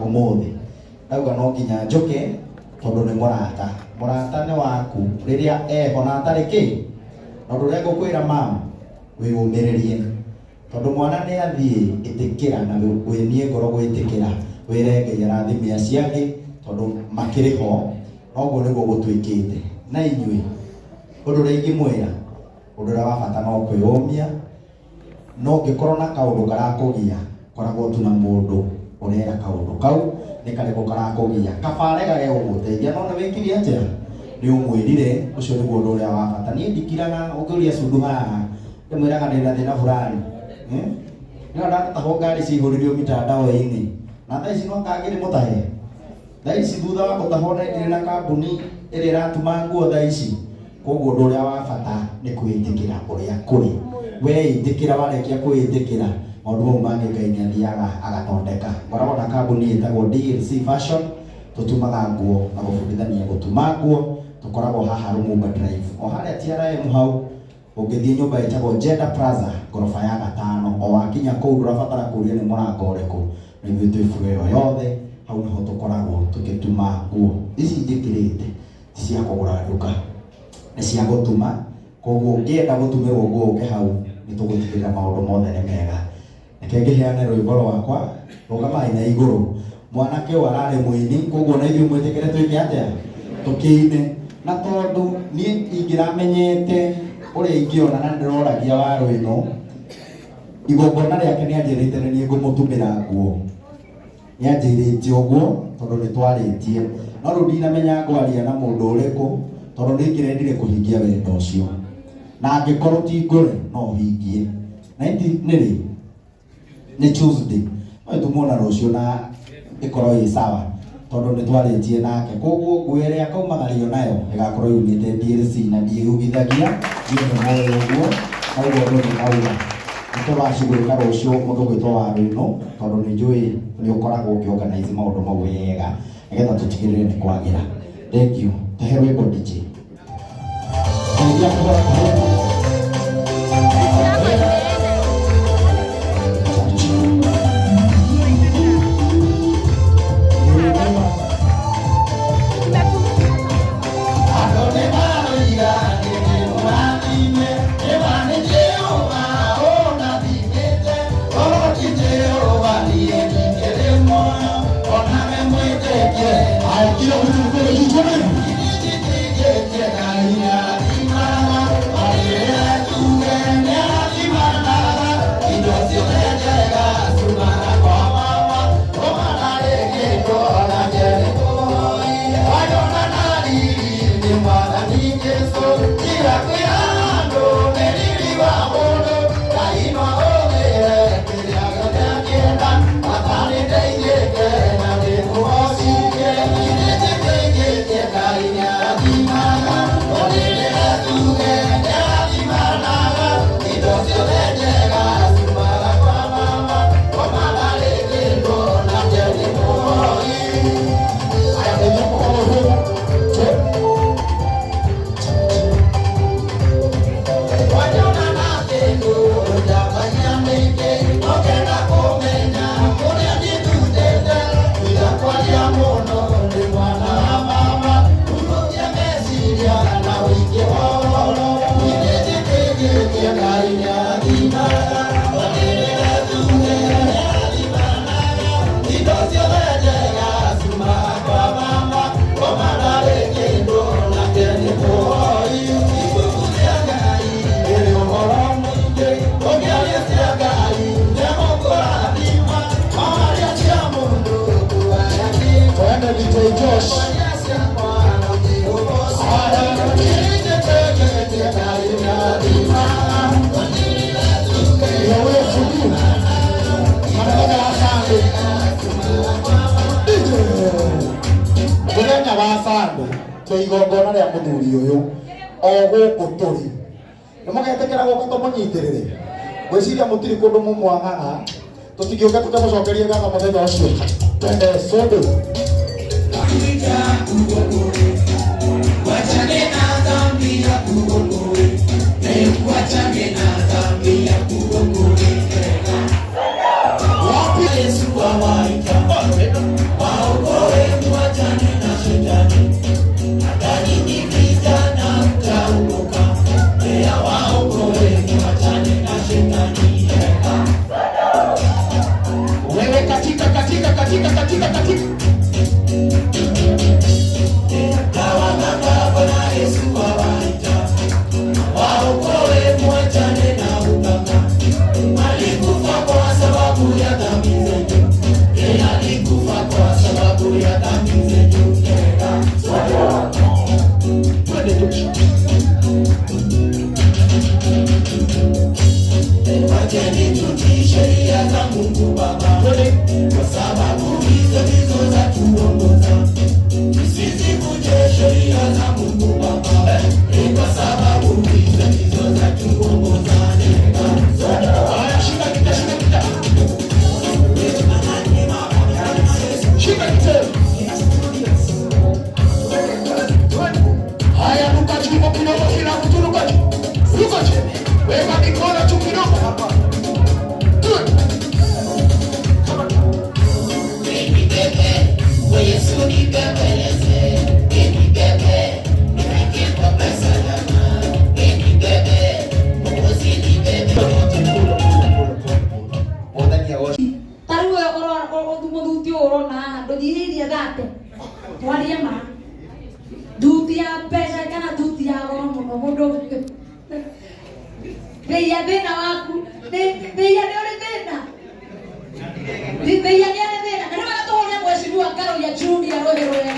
Ũmũthĩ ndauga no nginya njũke tondũ nĩ mũrata. Mũrata nĩ waku rĩrĩa eho na atarĩ kĩ. Na ũndũ ũrĩa ngũkwĩra mam, wĩyũmĩrĩrie tondũ mwana nĩ athiĩ. Ĩtĩkĩra na wĩnie ngoro gwĩtĩkĩra, wĩre Ngai arathime acio angĩ tondũ makĩrĩ ho. Noguo nĩguo gũtuĩkĩte na inyuĩ. Ũndũ ũrĩa ingĩmwĩra, ũndũ ũrĩa wa bata no kwĩyũmia. No ũngĩkorwo na kaũndũ karakũgia, koragwo tu na mũndũ ũrera kaũndũ kau nĩ karĩkũ karakũgia, kaba aregage gũgũteithia no nĩ wĩkire atĩa, nĩ ũmwĩrire. Ũcio nĩguo ũndũ ũrĩa wa bata. Niĩ ndikiraga. Ũngĩũria cundu haha, ndĩmwĩraga ndĩna thĩna fulani, eh? Nĩyo ndatahwo ngari cihũrĩrio mitandao-inĩ na thaa ici no kangĩrĩ mũtahe. Thaa ici thutha wa gũtahwo nendire na kambuni ĩrĩa ĩratuma nguo thaa ici. Koguo ũndũ ũrĩa wa bata nĩ kwĩĩtĩkĩra ũrĩa kũrĩ. Weĩtĩkĩra, warĩkia kwĩĩtĩkĩra, maũndũ mau mangĩ Ngai nĩ athiaga agathondeka. Ngoragwo na kambuni ĩtagwo DLC Fashion, tũtumaga nguo na gũbundithania gũtuma nguo. Tũkoragwo haha Lumumba Drive, o harĩa TRM hau. Ũngĩthiĩ nyũmba ĩtagwo Jeddah Plaza, ngoroba ya gatano, o wakinya kũu ndũrabatara kũria nĩ mũrango ũrĩkũ, na ithuĩ twĩ floor ĩyo yothe, hau nĩho tũkoragwo tũgĩtuma nguo. Ici njĩkĩrĩte ti cia kũgũra nduka, nĩ cia gũtuma, koguo ũngĩenda gũtumĩrwo nguo ũke hau, nĩ tũgũtigĩrĩra maũndũ mothe nĩ mega. Reke ngĩheane rwĩmbo rwakwa, Rũgamai na Igũrũ. Mwanake ũyũ ararĩ mũini, koguo na ithuĩ mwĩtĩkĩre twĩke atĩa? Tũkĩine. Na tondũ niĩ ingĩramenyete ũrĩa ingĩona na ndĩroragia waro ĩno, igongona rĩake nĩ anjĩrĩte nĩ niĩ ngũmũtumĩra nguo. Nĩ anjĩrĩte ũguo tondũ nĩ twarĩtie. No rĩu ndinamenya ngwaria na mũndũ ũrĩkũ tondũ nĩ ingĩrendire kũhingia wendo ũcio. Na angĩkorwo ti ngũre no hingie. Na indi nĩ rĩ? Nĩ Tuesday. No ĩtumwo na rũciũ na ĩkorwo ĩ sawa tondũ nĩ twarĩtie nake. Koguo nguo ĩrĩa akaumagario nayo ĩgakorwo yumĩte DLC na ndiĩyugithagia, niĩ nĩ moĩ ũguo, na ũguo andũ nĩ mauga. Nĩ tũgacugũrĩka rũciũ mũndũ ũgwĩtwo Waruinũ tondũ nĩ njũĩ nĩ ũkoragwo ũkĩ organize maũndũ mau wega nĩgetha tũtigĩrĩre nĩ kwagĩra. Thank you. Tũhe rwĩmbo, DJ. Teithia kũhora kũhora. Andũ nĩ maroiga nĩ mũrathime, ĩma nĩ Jehova ũndathimĩte, korwo ti Jehova niĩ ndingĩrĩ muoyo, onawe mwĩtĩkie. Haya, kila mtu mkono juu, tuone. Nĩnjĩtĩkĩtie Ngai nĩarathimaga, o rĩrĩa tuge nĩarathimanaga, indo ciothe njega ciumaga kwa mama, ngoma ndarĩ kĩndũ onake nĩ mũhoi, wanyona na riri nĩ Mwathani Jesũ, tiga kwĩra andũ nĩ riri wa mũndũ, Ngai no ahũthĩre kĩrĩa gĩothe angĩenda, bata nĩ ndeithĩke na ndĩmũgocithie, nĩnjĩtĩkĩtie Ngai nĩarathimaga, o rĩrĩa tuge nĩarathimanaga, indo ciothe njega ciumaga kwa mama, ngoma ndarĩ kĩndũ onake nĩ mũhoi. Haya, teithia kũhora ũguo. Wanyona na kĩndũ njambagia mĩingĩ, ũkenda kũmenya kũrĩa ndĩndutĩte, tiga kwaria mũno nĩ mwana wa mama, huhũkia meciria na ũingĩ wa ũhoro, nĩnjĩtĩkĩtie Ngai nĩarathimaga, o rĩrĩa tuge nĩarathimanaga, indo ciothe njega ciumaga kwa mama, ngoma ndarĩ kĩndũ nake nĩ mũhoi, ibuku rĩa Ngai rĩrĩ ũhoro mũingĩ, ũngĩaria cia Ngai nĩegũkũrathima, waria cia mũndũ kuaga kĩndũ. Twende, DJ Josh. Waria ciakwa no ndĩũgooce. Nĩnjĩtĩkĩtie Ngai nĩarathimaga, Ya wewe fudu. Maneno ya Sunday. DJ. Mũthenya wa Sunday twĩ igongona rĩa mũthuri ũyũ o gũkũ tũrĩ. Nĩ mũgetĩkĩra gũka tũmũnyitĩrĩre? Ngwĩciria mũtirĩ kũndũ mũmwagaga. Tũtingĩũka tũtamũcokerie ngatho mũthenya ũcio. Twende sodo. Wachane na dhambi ya kuokoe, wachane na dhambi ya kuokoe. Wapi? Yesu awaita Wacheni tutii sheria za Mungu Baba, kwa sababu hizo ndizo za tuongoza. Tusizivunje sheria za Mungu Baba, kwa sababu hizo ndizo za tuongoza. Haya, shika kita, shika kita. Shika kita. Haya, ruka juu kidogo, kila mtu ruka juu. Ruka juu. Weka mikono juu kidogo hapa. Yesu nibembeleze, nibebe, nifike kwa salama, nibebe, Mwokozi nibebe. Tarĩu ũyũ mũthuti ũyũ ũrona haha ndũnyihĩirie thate twarie ma nduti ya mbeca kana nduti ya goro mũno mũndũ thĩia thĩna waku thĩia nĩ ũrĩ thĩna thĩia nĩ arĩ thĩna na nĩ wega tũhũre mheshimiwa Karũria Junior rũhĩ rwega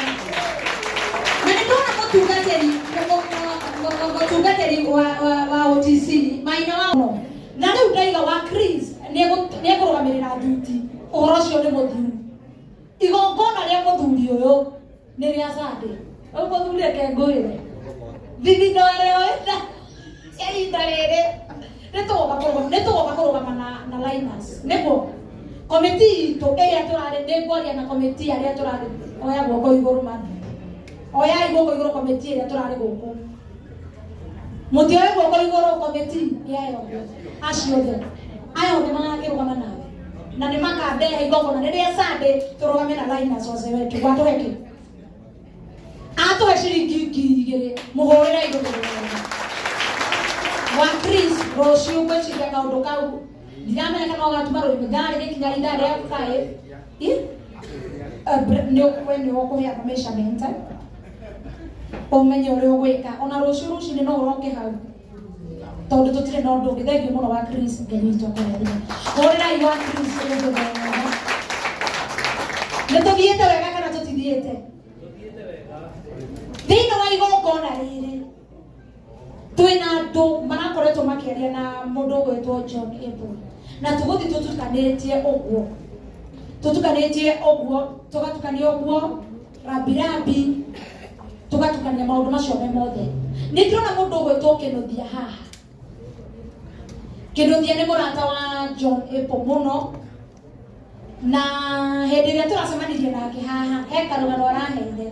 na nĩ ndona mũtungatĩri wa OTC maina wa na rĩu ndaiga wa Chris nĩ ekũrũgamĩrĩra nduti ũhoro ũcio nĩ mũthiru igongona rĩa mũthuri ũyũ nĩ rĩa Sunday rĩu mũthuri reke ngwĩre thithino ĩrĩa ĩna ihinda rĩrĩ nĩ tũgoka kũrũgama na Linus nĩguo komiti itũ ĩrĩa tũrarĩ nĩ ngwaria na komiti arĩa tũrarĩ oya guoko igũrũ mami oyai guoko igũrũ komiti ĩrĩa tũrarĩ gũkũ mũtioe guoko igũrũ komiti yayo acio othe aya othe magakĩrũgama nawe na nĩ makandehe igongona rĩrĩa Sunday tũrũgame na Linus wazee wetu gwatũhe kĩ atũhe ciringi 2,000 mũhũrĩre igũrũ wa Chris rũciũ ngwĩciria kaũndũ kau ndiramenya kana ũgatuma rũrĩmĩ thaa rĩgĩkinya ithaa rĩa 5 nĩ we nĩ ũkũheana measurement ũmenye ũrĩa ũgwĩka ona rũciũ rũcinĩ no ũroke hau tondũ tũtirĩ na ũndũ ũngĩ thengiũ mũno wa Chris Ngai witũ akũrathime hũrĩrai wa Chris rũhĩ rwega nĩ tũthiĩte wega kana tũtithiĩte thĩinĩ wa igongona rĩrĩ twĩna andũ marakoretwo makĩaria na mũndũ ũgwĩtwo John Abel na tũgũthiĩ tũtukanĩtie ũguo tũtukanĩtie ũguo tũgatukania ũguo rambirambi tũgatukania maũndũ macio me mothe nĩ ndĩrona mũndũ ũgwĩtwo Kĩnuthia haha Kĩnuthia nĩ mũrata wa John Apple mũno na hĩndĩ ĩrĩa tũracemanirie nake haha he karũgano araheire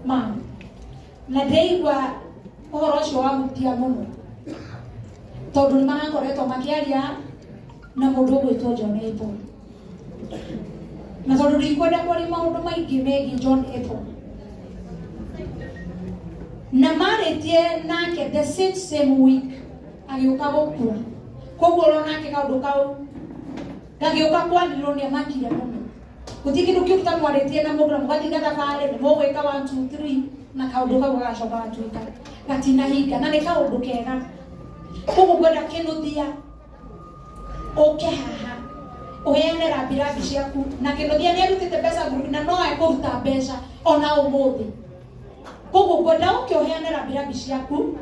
mam na ndĩraigua ũhoro ũcio wahutia mũno tondũ nĩ marakoretwo makĩaria na mũndũ ũgwĩtwo John Apple na tondũ ndikwenda kwaria maũndũ maingĩ megiĩ John Apple na marĩtie nake the same week agĩũka gũkua koguo ũrona nake kaũndũ kau gagĩũka kwanĩrĩrwo nĩ amakire mũno gũtirĩ kĩndũ kĩũru ta mwarĩtie na mũndũ na mũgathiĩ gathabarĩ nĩ mũgwĩka 1 2 3 na kaũndũ kau gagacoka gatuĩka gatinahinga na nĩ kaũndũ kega koguo ngwenda Kĩnuthia ũke haha ũheane rambirambi ciaku na Kĩnuthia nĩ arutĩte mbeca ngurubu na no ekũruta mbeca ona ũmũthĩ koguo ngwenda ũke ũheane rambirambi ciaku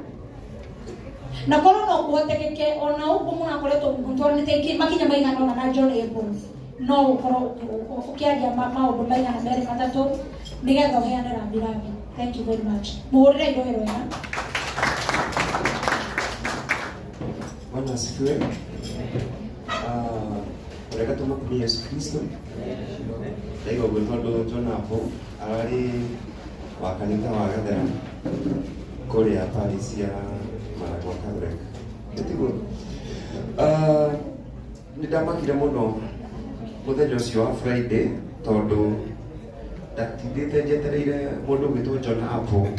na korwo no kũhotekeke ona ũguo mũrakoretwo mũtwaranĩte makinya maigana ũna na John Abel no ũkorwo ũkĩaria maũndũ maigana merĩ matatũ nĩgetha ũheane rambirambi. Thank you very much. Mũhũrĩre irũhĩ rwega. Bwana asifiwe. Ũreka tũmũkumie Yesu Kristo. Ndaigua gwĩtwo andũ John Apple ararĩ wa kanitha wa Gathera kũrĩa parish ya Maragwa Catholic. Nĩtiguo? Nĩ ndamakire mũno mũthenya ũcio wa Friday tondũ ndatindĩte njetereire mũndũ ũgwĩtwo John Apple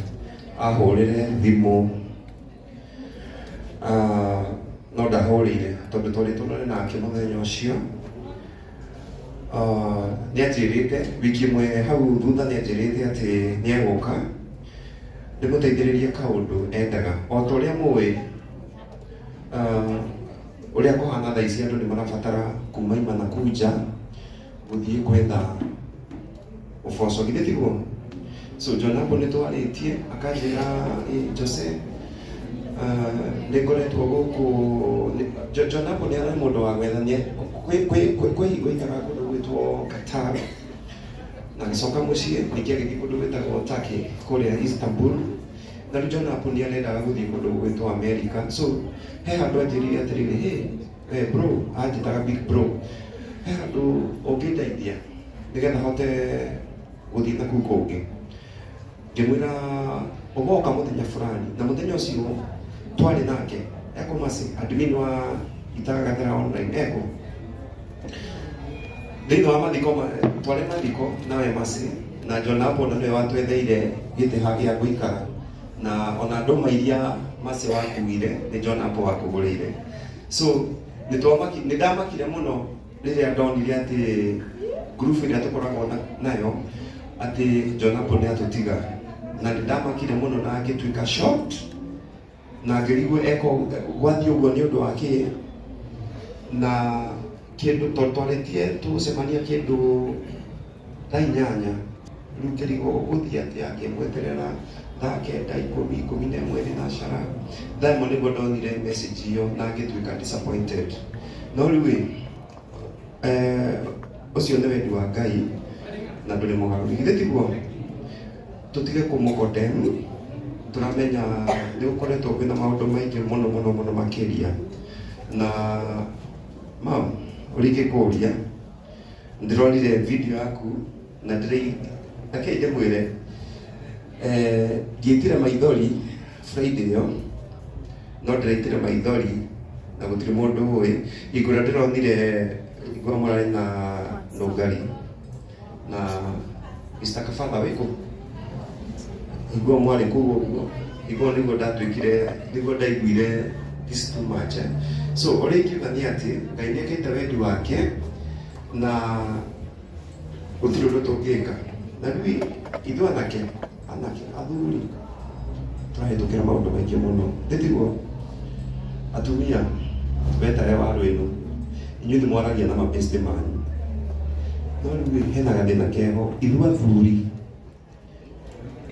ahũrĩre thimũ no ndahũrĩire tondũ twarĩ tũnane nake mũthenya ũcio nĩ anjĩrĩte wiki ĩmwe hau thutha nĩ anjĩrĩte atĩ nĩ egũka ndĩmũteithĩrĩrie kaũndũ endaga o ta ũrĩa mũĩ ũrĩa kũhana thaa ici andũ nĩ marabatara kuma imana kuu nja gũthiĩ gwetha Ũboco githĩ tiguo? So John Apple nĩ twarĩtie akanjĩra, "Ĩ, Jose, nĩ ngoretwo gũkũ." John Apple nĩ arĩ mũndũ wa gwetha nĩ kwĩ hingo aikaraga kũndũ gwĩtwo Qatar na agĩcoka mũciĩ, ningĩ agĩthiĩ kũndũ gwĩtagwo Turkey kũrĩa Istanbul, na rĩu John Apple nĩ arendaga gũthiĩ kũndũ gwĩtwo America. So he handũ anjĩrire atĩrĩrĩ, "Hey, eh, bro," anjĩtaga big bro, "he handũ ũngĩndeithia nĩgetha hote gũthiĩ na kũu kũngĩ?" Ngĩmwĩra ũgoka mũthenya fulani, na mũthenya ũcio twarĩ nake eko masi admin wa itaga Gathera online eko thĩinĩ wa mathiko twarĩ mathiko nawe masi na John Apple, na nĩwe watwetheire gĩtĩ ha gĩa gũikara, na ona ndũma iria masi wakuire nĩ John Apple wakũgũrĩire. So nĩ ndamakire mũno rĩrĩa ndonire atĩ group ĩrĩa tũkoragwo nayo atĩ John Apple nĩ atũtiga, na nĩ ndamakire mũno na ngĩtuĩka shocked na ngĩrigwo eko gwathiĩ ũguo nĩ ũndũ wa kĩ, na kĩndũ tondũ twarĩtie tũgũcemania kĩndũ thaa 8. Rĩu ngĩrigwo gũthiĩ atĩa, ngĩmweterera thaa 9, 10, 11, thinacara. Thaa 1 nĩguo ndonire message ĩyo na ngĩtuĩka disappointed. No rĩu ĩ, ũcio nĩ wendi wa Ngai na ndũrĩ mũgarũri, githĩ tiguo? Tũtige kũmũkondemu, tũramenya nĩ gũkoretwo kwĩna maũndũ maingĩ mũno mũno mũno makĩria. Na mam, ũrĩa ingĩkũria, ndĩronire video yaku na ndĩrĩ rekei ndĩmwĩre, ndiĩtire maithori Friday ĩyo, no ndĩraitire maithori na gũtirĩ mũndũ ũĩ. Hingo ĩrĩa ndĩronire hingo ĩyo mũrarĩ na nũngari na Mr. Kabatha wĩkũ, hingo ĩyo mwarĩ kũu ũguo, hingo ĩyo nĩguo ndatuĩkire, nĩguo ndaiguire this is too much, eh? So ũrĩa ingiuga nĩ atĩ Ngai nĩ ekĩte wendi wake na gũtirĩ ũndũ tũngĩka. Na rĩu ithuĩ anake athuri tũrahĩtũkĩra maũndũ maingĩ mũno, ndĩtiguo? Atumia wetare waru ĩno, inyuĩ nĩ mwaragia na mabeste manyu, no rĩu hena gathĩna keho. Ithuĩ athuri,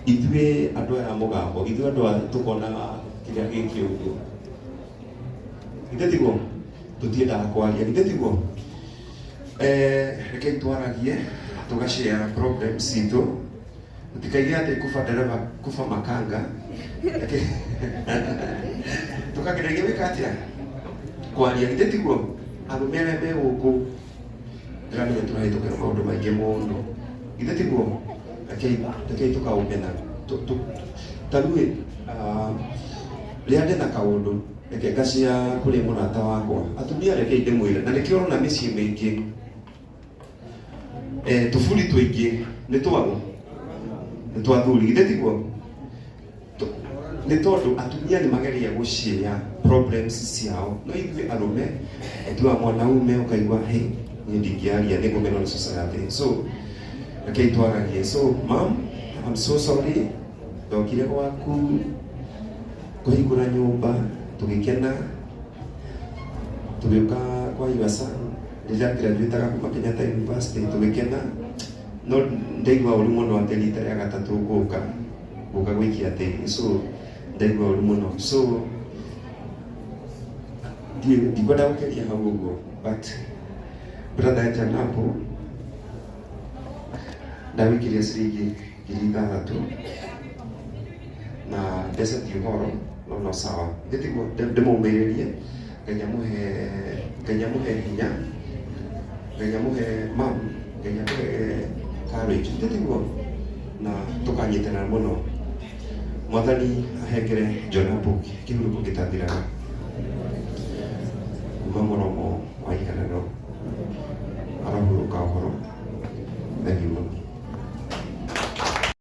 ithuĩ andũ aya a mũgambo, ithuĩ andũ a tũkona kĩrĩa gĩkĩ ũguo, githĩ tiguo? Tũtiendaga kwaria, githĩ tiguo? Rekei twaragie, tũgashare problems citũ, tũtikaige atĩ kufa dereva kufa makanga. Tũkageragia gwĩka atĩa? Kwaria, githĩ tiguo? Arũme arĩa me gũkũ, ndĩramenya tũrahĩtũkĩra maũndũ maingĩ mũno, githĩ tiguo? Rekei tũkaũmena ta rĩu rĩrĩa ndĩna kaũndũ, reke ngacia kũrĩ mũrata wakwa. Atumia, rekei ndĩmwĩre, na nĩkĩo ũrona mĩciĩ mĩingĩ tũburi tũingĩ nĩ twaũ? Nĩ twa thuri, githĩ tiguo? Nĩ tondũ atumia nĩ mageria gũshare problems ciao, no ithuĩ arũme ũtuaga mwanaume ũkaigua, "Hey, niĩ ndingĩaria, nĩ ngũmenwo nĩ society." So rekei twaragie. So mam, I'm so sorry. Ndokire gwaku kũhingũra nyũmba, tũgĩkena, tũgĩũka kwa your son rĩrĩa graduateaga kuma Kenyatta University, tũgĩkena, no ndaigua ũru mũno atĩ rita rĩa gatatũ ngũka gũikia tĩri. So ndaigua ũru mũno. So ndikwenda gũkĩria hau ũguo, but brother Janapo, ndagũikĩria ciringi 6,000 na mbeca ti ũhoro, no sawa, ndĩtiguo? Ndĩmũmĩrĩrie. Ngai amũhe, Ngai amũhe hinya, Ngai amũhe, mam, Ngai amũhe courage, ndĩtiguo? Na tũkanyitanĩra mũno. Mwathani ahengere Jonapo kĩhurũko gĩtathiraga kuma mũromo wa iherero, arohurũka ũhoro. Thank you.